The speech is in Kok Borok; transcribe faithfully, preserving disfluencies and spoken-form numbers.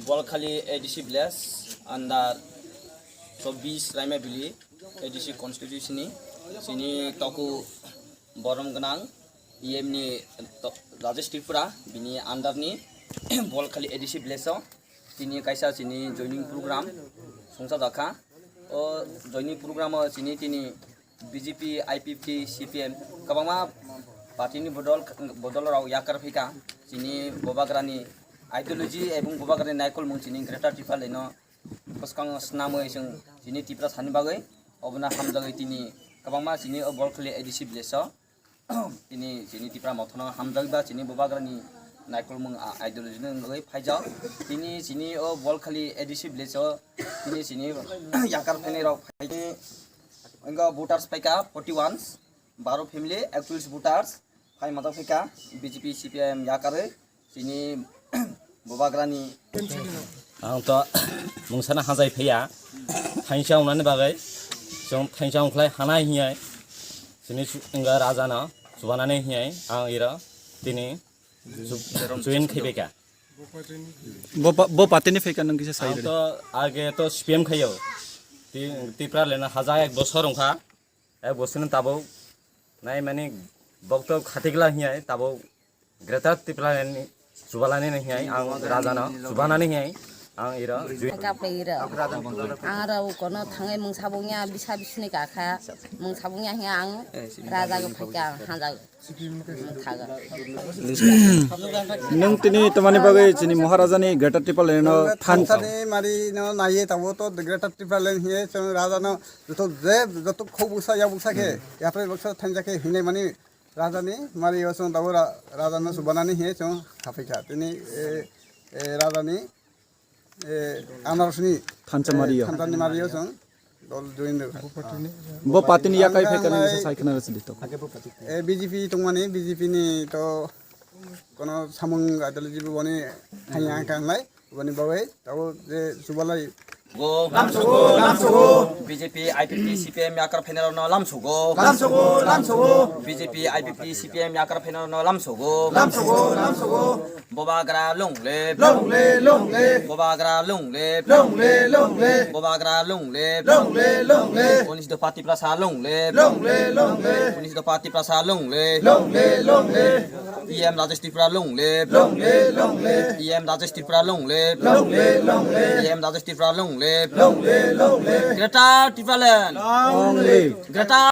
Bolkhali A D C village under chobbish Raimabili A D C constituency ni chini toku borom gwnang E M ni to-, Rajesh Tripura bini under ni Bolkhali A D C village o tini kaisa chini joining program songcha jakha. O joining program o chini tini B J P, I P F T, C P M kwbangma party ni bodol, bodol rok yakar phaikha. Chini Bubagrani ideology ebong Bubagrani naikolmung chini Greater Tipraland no bwskango snamwi chwng chini Tiprasani bagwi obono hamjagwi tini kwbangma chini o Bolkhali A D C village o tini chini Tipra Mothano hamjakba chini Bubagrani naikolmung a-, ideology ni wngwi phaijak. Tini chini o Bolkhali A D C village o tini chini yakar phainai rok phaini wngkha voters phaikha forty one, baro family, ekchollish voters phai majak phaikha B J P C P I M yakarwi. Chini Bubagrani ang to mungsana hajai phaiya, thainsa wngnani bagwi chwng thainsa wngkhlai hanai hinwi chini su-, wngkha rajano chubanani hinwi ang iro tini chu-, chuin khaibaikha. Bo pa-, bo patini phaikha nang kisa sai. Ang to age to C P M khaio. Ti-, Tipraland no haja ek bosor wngkha. Ek bosor ni tabuk nai mani bokto khatikla hinwi tabuk Greater Tipraland ni chubalani hinwi ang rajano chubanani hinwi ang iro. Kaka phaira. Ang aro kono thangai mung sabung ya bisa bisni kaka mung sabung ya hinga ang raja go phaika hanja thaga. Nung tini tomani bagwi chini Maharaja ni Greater Tipraland no thansa. Thansani mari no naiye tabo to Greater Tipraland hiye chwng raja no joto je joto khobuksa yabuksa khe yapre baksa thansa khe hinai mani raja ni mari o chwng tabo ra-, raja no chubanani hiye chwng khaphaikha tini e, e, raja ni Eh, Anarsni, thansa eh, mario. Thansa ni mario chwng dol join rwkha. Bo party ni yakai phaikha nang sa sai khna rwsidi to. Eh, B J P tongmani, B J P ni to kono samung adal jibo boni thangya kanglai, boni bagwi tabo je subalai. Go, lamsogo, lamsogo. B J P, I P P, C P M yakar phainai rokno lamsogo. Lamsogo, lamsogo. B J P, I P P, C P M yakar phainai rokno lamsogo. Lamsogo, lamsogo. Bubagra long live. Long live, long live. Bubagra long live. Long live, long live. Bubagra long live. Long live, long live. Unis dopha Tiprasa long live. Long live, long live. Unis dopha Tiprasa long live. Long live, long live. E M Rajesh Tripura long live. Long live, long live. E M Rajesh Tripura long live. Long live, long live. E M Rajesh Tripura long live. Long live, long live. Greater Tipraland. Long live. Greater